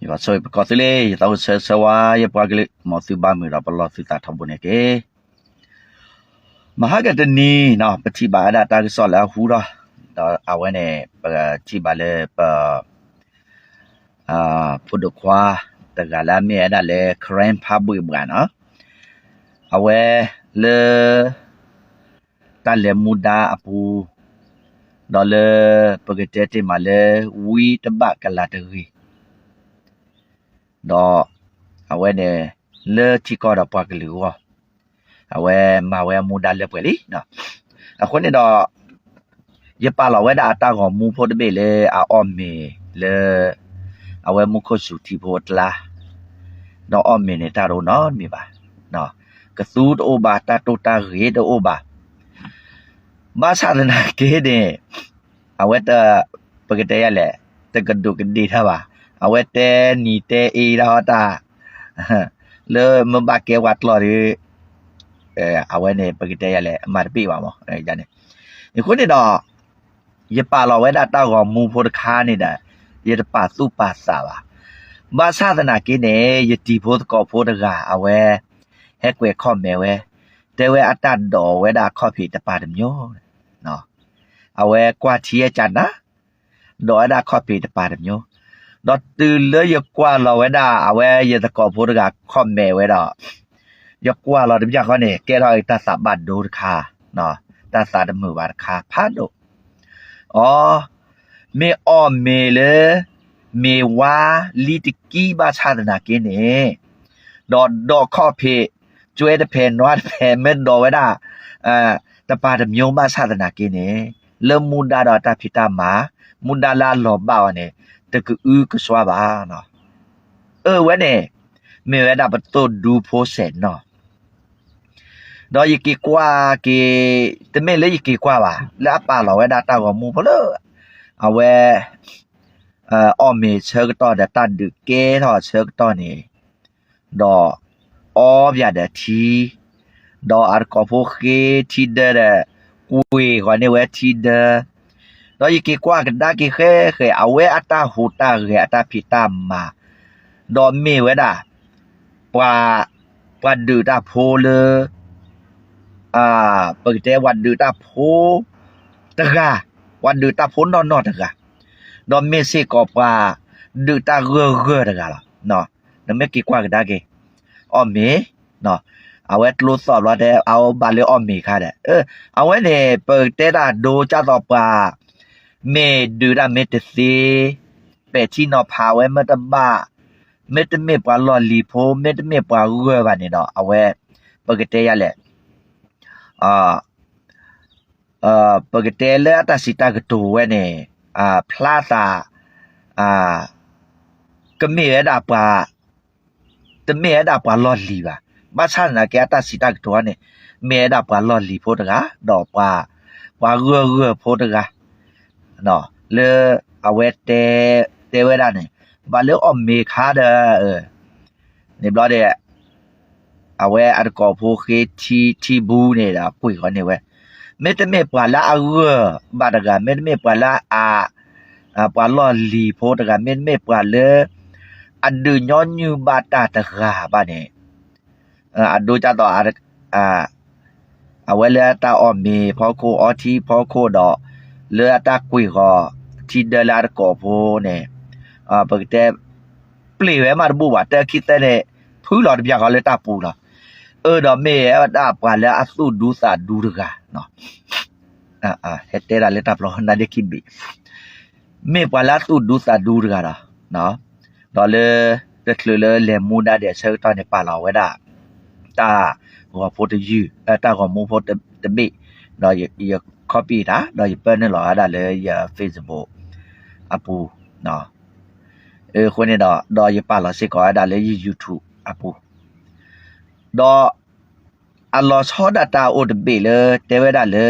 ຍາວາໂຊຍປະກອບຕຸເລ ຍາຕາໂອເຊີສະວາ ຍາປາກະເລ ໝໍຕຸບາມືດອກປະຫຼໍ່ຕຸຕາທອບບຸນເອເກ ມະຫາກັນຕະນີເນາະ ປະທິບາດອະດາຕາກະສອນແລະຫູດອ ດອ ອາວະເນ ປະທິບາດເລີ ປະ ອາ ພຸດດຸຄວາ ຕະກາລາເມອະດາເລ ແຄຣມພາບວຍບວານເນາະ ອາເວເລີ ຕາເລມູດາອາປູ ດອເລີ ປະເກເຕເຕມາເລີ ວີຕະບະກະລາຕະເຣ ດອ ອາເວເນ ເລີທິກອດອປາກະລືວ ອາເວມາເວອາມູດາເລີເປລີເນາະ ອາຄົນນີ້ດອ ຍາປາລອເວດາອາຕາກອມມູໂພຕະເບເລ ອາອອມເມເລ ອາເວມຸໂຄສູທິໂພຕະລາ ເນາະ ອອມເມເນຕາໂຣນອນມີບາເນາະ ກະຕູຕະໂອບາ ຕາໂຕຕາເຣຕະໂອບາ ບາສາທະນາເກເນ ອາເວຕະ ປະກະແຕຍາແຫຼະ ຕະກະດຸກະດີທາບາ ອາເວແຕນີແຕເອດາຕາ ເລີມະບາເກວາດຫຼໍ ເອີ ອາເວເນ ປະກະແຕຍາແຫຼະ ມາຕະປີວາໝໍ ເອີ ຍາເນ ອີໂຄເນດອ ຍາປາລອເວດາຕາກອມມູໂພຕະຄານີ້ນະ ຍາຕະປາຕູປາສາວາ ບາສາທະນາເກເນ ຍາຕີໂພຕະກອບໂພຕະກາ ອາເວ ແຮກແກຄອມເມເວ ແຕເວອາຕາດອເວດາຄອບເພຕະປາດຳໂຍ ເນາະ ອາເວກວາທີອາຈານນະ ດອເວດາຄອບເພຕະປາດຳໂຍ ດອກຕື່ນເລີຍ ຍາກວາລອເວດາ ອາເວ ຍາຕະກອບໂພຕະກາຄອບເມເວດອ ຍາກວາລອດຳຢາກອເນ ແກທອກຕາສາບາດໂດຕະຄາ ເນາະ ຕາສາດຳມືວາຕະຄາ ພາໂດ ອໍ ເມອອມເມເລີ ເມວາລີຕະກີບາຊາຕະນາເກເນ ດອກ ດອກຂອບເພ ຈວຍຕະແພ ນວາຕະແພ ເມັດດອກໄວດາ ອາ ຕະປາຕະໂມຍມາຊາຕະນາເກເນ ເລີ່ມມູດາດອກຕາພິຕາມາ ມູດາລາຫຼໍບາວເນ ຕະກະອືກະຊວາບາເນາະ ເອີ ແວເນ ເມແວດາປະໂຕດູໂພແສນເນາະ. ດອກຍາເກກວາເກ ຕະເມເລີຍາເກກວາວາ ແລະອາປາຫຼໍແວດາຕາກອງມູພໍເລີ ອາແວ ເອີ ອອເມເຊີກະຕໍ ດາຕາດຶກເກທໍເຊີກະຕໍເນ ດອກອອບຢາດາທີ ດອກອາກອໂພເຄທີເດີ ດາກຸຍກອເນແວທີເດີ ດອກຍາເກກວາກະດາເກແຄ ອາແວອາຕາໂຮຕາເຣ ອາຕາພິຕາມາ ດອກເມແວດາ ປາ ປາດຶກຕາໂພເລີ ອາ ປາກະແຕວ່າດຶກຕາໂພຕະກາ ວ່າດຶກຕາໂພນໍນໍຕະກາ ດອກເມເຊກອປາດຶກຕາເຣເຣຕະກາລະເນາະ ດອກເມເກກວາກະດາເກ ອອເມເນາະ ອາແວໂລສອບລະແດ ອາວບາເລີອອເມຄາແດ ເອີ ອາແວເນ ປາກະແຕຕາໂດຈາຕໍປາ ເມດຶກຕາເມຕະເຊ ແປທີ່ນໍພາແວເມຕະບາ ເມຕະເມປາຫຼໍລີໂພ ເມຕະເມປາເຣບາເນເນາະ ອາແວ ປາກະແຕຍາແລະ ອາ ເອີ ປາກະແຕເລີອາຕາສິຕາກະໂຕແວເນ ອາ ພລາຕາ ອາ ກະເມແວດາປາ ຕະເມແວດາປາຫຼໍລີບາ ບາຊານະເກອາຕາສິຕາກະໂຕເນ ເມແວດາປາຫຼໍລີໂພຕະກາ ດອກປາ ປາເຣເຣໂພຕະກາ ເນາະ ເລີອາແວແຕ ແຕແວດາເນ ບາເລີອອມເມຄາເດີ ເອີ ເນບລໍເດ ອາແວອາຕະກອໂພເຄທີ ທີບູເນ ອາກຸຍກອເນແວ ເມຕະເມປາລາອາເຣບາຕະກາ ເມຕະເມປາລາອາ ອາ ປາຫຼໍລີໂພຕະກາ ເມຕະເມປາເລີ ອາດຶຍອຍືບາຕາຕະກາບາເນ ອາ ອາໂດຈາຕໍ ອາ ອາ ອາແວເລີອາຕາອອມເມພໍໂຄ ອອທີພໍໂຄ ດອກ ເລີອາຕາກຸຍກອ ທີເດີລາຕະກອໂພເນ ອາ ປາກະແຕ ເປລແວມາຕະບູບາ ແຕ່ຄິດແຕ່ເນ ຜືຫຼໍຕະບຽກເຂົາເລີຕາປູລະ ເອີ ດອກເມແອດາປາເລີອາຕູດູສາດູຕະກາເນາະ ອາ ອາ ເຮັດເຕລາເລີຕາປອນາເດຄິດບີ ເມປາລາຕູດູສາດູຕະກາເນາະ ດອກເລີ ເດີເທີເລີ ແລມູດາເດເຊີຕອນເນປາລາວແວດາ ຕາຫົວໂພຕະຍື ເອີ ຕາຫົວໝູໂພຕະເບ ດອກຢາ ຢາຄອບປີ້ຕາ ດອກຢາເປີດເນີຫຼໍອາດາເລີ ຢາເຟສບຸກອາປູເນາະ ເອີ ຄົນເນດອກ ດອກຢາປາລອເຊກອອອາດາເລີ ຢາຢູທູບອາປູ ດອກ ອາລອຊໍດາຕາໂອຕະເບເລີ ແຕແວດາເລີ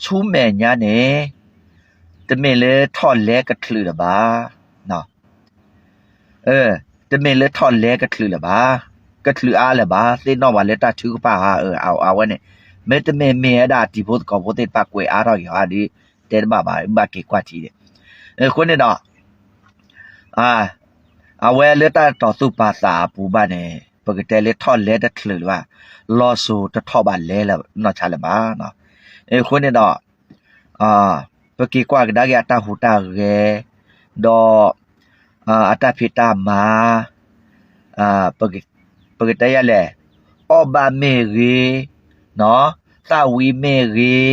ຊູແມຍາເນ ຕະເມເລີຖອນແລກະຖືລະບາ ເນາະ ເອີ ຕະເມເລີຖອນແລກະຖືລະບາ ກະຖືອາລະບາ ເຊນອກມາເລີຕາຖືກະປາ ເອີ ເອົາ ເອົາໄວ້ເນ ເມຕະເມເມອາດາຕິໂພຕະກອໂພເຕປາກວຍອາທອກຢອອາດີ ເຕນບາບາ ບາເກກວາທີເດ ເອີ ຄົນເນດອກ ອາ အဝဲလၢတၢ်တီသူၣ်ပာ်သးအပူၤဘၣ်န့ၣ် ပကတဲလၢထီၣ်လဲတချုးလၢၤဘၣ်, လီၤစိၤတထီၣ်ဘၣ်လဲလၢၤနီၢ်ဆါလၢၤဘၣ်နီၤ. အဃိန့ၣ်ဒီး ပက့ၤကွၢ်ကဒါက့ၤအတၢ်ဟူးတၢ်ဂဲၤ, ဒီး အတၢ်ဖံးတၢ်မၤ, ပကတဲယၤလဲၣ်, အီၣ်ဘၣ်မ့ၢ်ဂ့ၤ, သၣ်ဝံၤမ့ၢ်ဂ့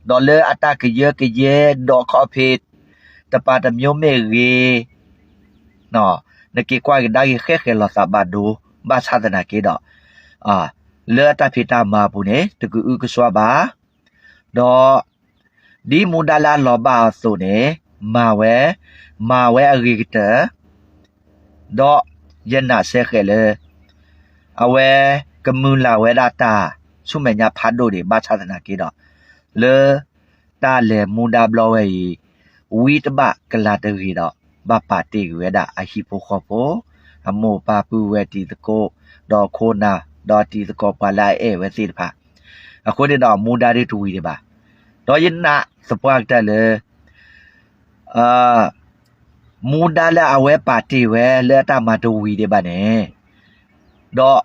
ၤ, ဒီးလၢအတၢ်ကယၢကယဲ ဒီးခီၣ်ဖံး တပၤတမျိုးမ့ၢ်ဂ့ၤ, နက့ၤကွၢ်ကဒါက့ၤဃဲဃဲလီၤသးဘၣ်ဒိ, ဘၣ်ဆၣ်သနာ်က့ဒီး လၢအတၢ်ဖံးတၢ်မၤအပူၤန့ၣ် တကအုကစွါဘၣ်, ဒီး ဒ်မူဒါလၢအလီၤဘၣ်အသိးန့ၣ် မၤဝဲ, မၤဝဲအဂ့ၤကတၢၢ်, ဒီးယနာ်စဲဃဲးလၢ အဝဲကမုာ်လၤဝဲဒၣ်တၢ်ဆူမဲာ်ညါဖးဒိၣ်ဒံး, ဘၣ်ဆၣ်သနာ်က့ဒီး လၢတၢ်လဲၤမူဒါဘျီဝဲအံၤ ဝံတဘၣ်ကလၤတဂ့ၤဒီး ဘၣ်ပာ်တ့ၢ်ကွံာ်ဝဲဒၣ်အဟံၣ်ဖိဃီဖိ, အမိၢ်အပၢ်ပုၢ်ဝဲၢ်တံၤသကိး, ဒီးခိၣ်နၢ်, ဒီးတံၤသကိးပှၤလၢအအဲၣ်ဝဲသ့ၣ်တဖၣ်, အဃိန့ၣ်ဒီးမူဒါဒ်တဝံၤဒံးဘၣ်. ဒီးယနာ်သပှၢ်ကတၢၢ်လၢ မူဒါလၢအဝဲပာ်တ့ၢ်ဝဲလၢအတၢ်မၤတဝံၤဒံးဘၣ်န့ၣ်, ဒီး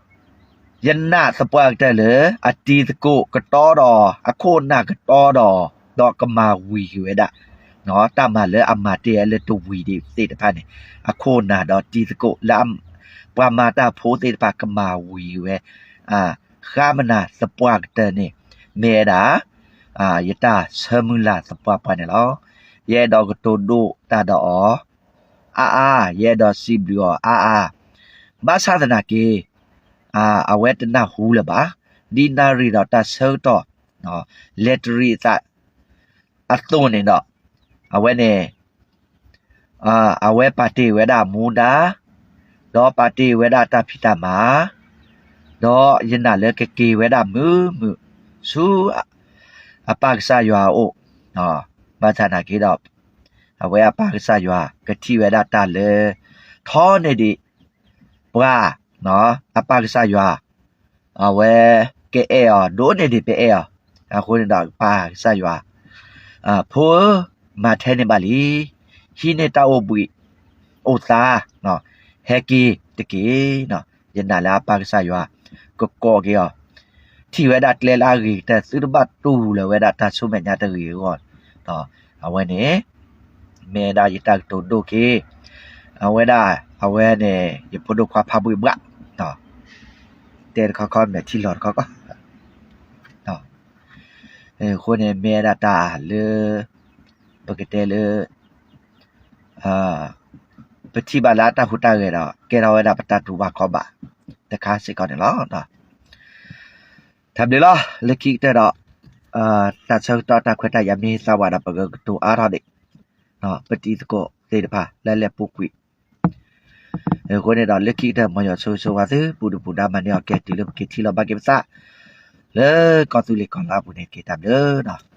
ယနာ်သပှၢ်ကတၢၢ်လၢ အတံၤသကိးကတီဒီး အခိၣ်နၢ်ကတီဒီး ဒီးကမၤဝံၤက့ၤဝဲဒၣ် တၢ်မၤလၢအမၤတ့ၢ်ဝဲလၢတဝံၤဒံးသ့ၣ်တဖၣ်န့ၣ်, အခိၣ်နၢ်ဒီးတံၤသကိးလၢ ပှၤမၤတၢ်ဖိသ့ၣ်တဖၣ်ကမၤဝံၤက့ၤဝဲ, ဃါမနၤသပှၢ်ကတၢၢ်န့ၣ် မ့ၢ်ဝဲဒၣ် ယတၢ်ဆၢမုၢ်လၢ်သပှၢ်ပှၢ်န့ၣ်လီၤ. ယအဲၣ်ဒိးကတိၤဒိၣ်တၢ်ဒီးအီၤအါအါ, ယအဲၣ်ဒိးစံးဘျုးအီၤအါအါ, ဘၣ်ဆၣ်သနာ်က့ အဝဲတနၢ်ဟူလၢၤဘၣ်, ဒ်နၣ်ရံၣ်ဒီးတၢ်ဆၢကတီၢ် လဲၤတရံးအသးအသိးန့ၣ်ဒီး အဝဲန့ၣ် အဝဲပာ်တ့ၢ်ဝဲဒၣ်မူဒါ, ဒီးပာ်တ့ၢ်ဝဲဒၣ်တၢ်ဖံးတၢ်မၤ, ဒီးယနာ်လၢကက့ၤဝဲဒၣ်မုာ်မုာ် ဆူအပၢ်ကစၢ်ယွၤအအိၣ်, ဘၣ်ဆၣ်သနာ်က့ဒီး အဝဲအပၢ်ကစၢ်ယွၤကထံၣ်ဝဲဒၣ်တၢ်လၢ ထီန့ၢ်ဒံးပှၤ, အပၢ်ကစၢ်ယွၤ အဝဲကအဲၣ်အီၤ ဒိၣ်န့ၢ်ဒံးပအဲၣ်အီၤ, အဃိန့ၣ်ဒီးပၢ်ကစၢ်ယွၤ, ဖိဧၢ, မၤထဲန့ၣ်ဘၣ်လံ, ဟံးန့ၢ်တၢ်အိၣ်ဘှံး အိၣ်သါ, ဟဲက့ၤတက့ၢ်, ယနာ်လၢအပၢ်ကစၢ်ယွၤ ကကိးက့ၤအီၤ, ထံၣ်ဝဲဒၣ်ကျဲလၢအဂ့ၤကတၢၢ် သုတဘၣ်တူၢ်လိာ်ဝဲဒၣ်တၢ်ဆူမဲာ်ညါတဂ့ၤအဂီၢ်, အဝဲန့ၣ် မ့ၢ်ဝဲဒၣ်ယတၢ်ကတိၤဒိၣ်က့ၤ, အဝဲဒၣ် အဝဲန့ၣ် ယဖိဒိၣ်ခွါဖးဘှံးဘှး, တဲတခီခီ မဲာ်ထံလီၤတခီခီ, အဃိန့ၣ် မ့ၢ်ဝဲဒၣ်တၢ်လၢ ပကတဲလၢ ပထံၣ်ဘၣ်လၢအတၢ်ဟူးတၢ်ဂဲၤဒီး ကဲထီၣ်ဝဲဒၣ်ပတၢ်တူၢ်ဘၣ်ခီၣ်ဘၣ်တခါစ့ၢ်ကီးန့ၣ်လီၤ. ထါဘျုးလီၤ. လၢခံကတၢၢ်ဒီး တၢ်ဆၢကတီၢ်တၢ်ခွဲးတၢ်ယာ်မ့ၢ်သးဝံၤဒီး ပကကတိၤအါထီၣ်ဒံး ပတံၤသကိးသ့ၣ်တဖၣ် လၢလဲၤပူၤကွံာ်. အဃိန့ၣ်ဒီး လၢခံကတၢၢ် မ်ယွၤဆိၣ်ဂ့ၤဆိၣ်ဝါသု ပူၤဒုၣ်ပူၤဒါ မၤန့ၢ်အီၣ်ကဲတုၤလၢ ပက့ၤထံၣ်လိာ်ဘၣ်က့ၤပသး လၢကီၢ်သူလ့ၤကီၢ်လါအပူၤန့ၣ်တက့ၢ်. တၢ်ဘျုးလီၤ.